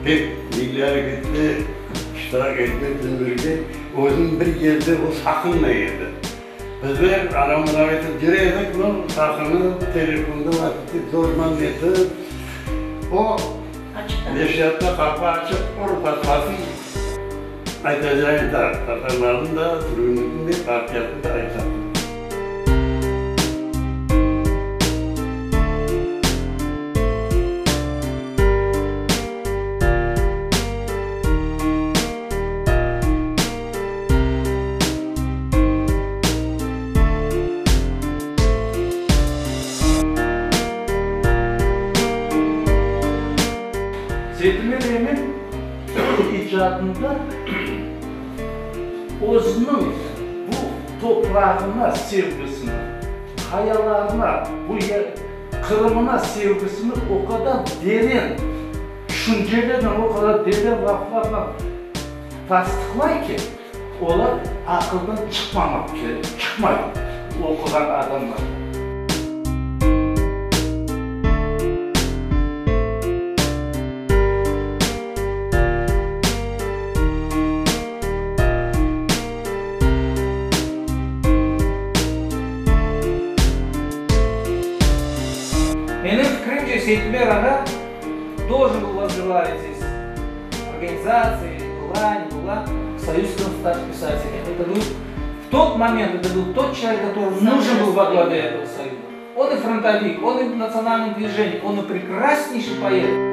Pek milliy arekette iştirak etmeknen birge, özüni bir yerde o saqınmay edi. Bizler anav-mınav etip yüre edik, no, saqınıp, telefonda laf etip, zorman etip, o, neşriyatta qapı açıq, ur patlasın, aytacağını da, tatarlarnıñ da, sürgünlikniñ de, partiyasını da ayta. Seytumer Emin icadında özüniñ bu toprağına sevgisini, qayalarına, bu Qırımına sevgisini o qadar deren tüşüncelernen, o qadar deren laflarnen tasdıqlay ki, olar aqıldan çıqmamaq kerek, çıqmay oquğan adamlar. Menim fikrimce, Seytümer ağa должен был возглавить здесь организации, была, не была, Союз крымских писателей. Это был, в тот момент это был тот человек, который нужен был во главе этого союза. Он и фронтовик, он и в национальном движении, он и прекраснейший поэт.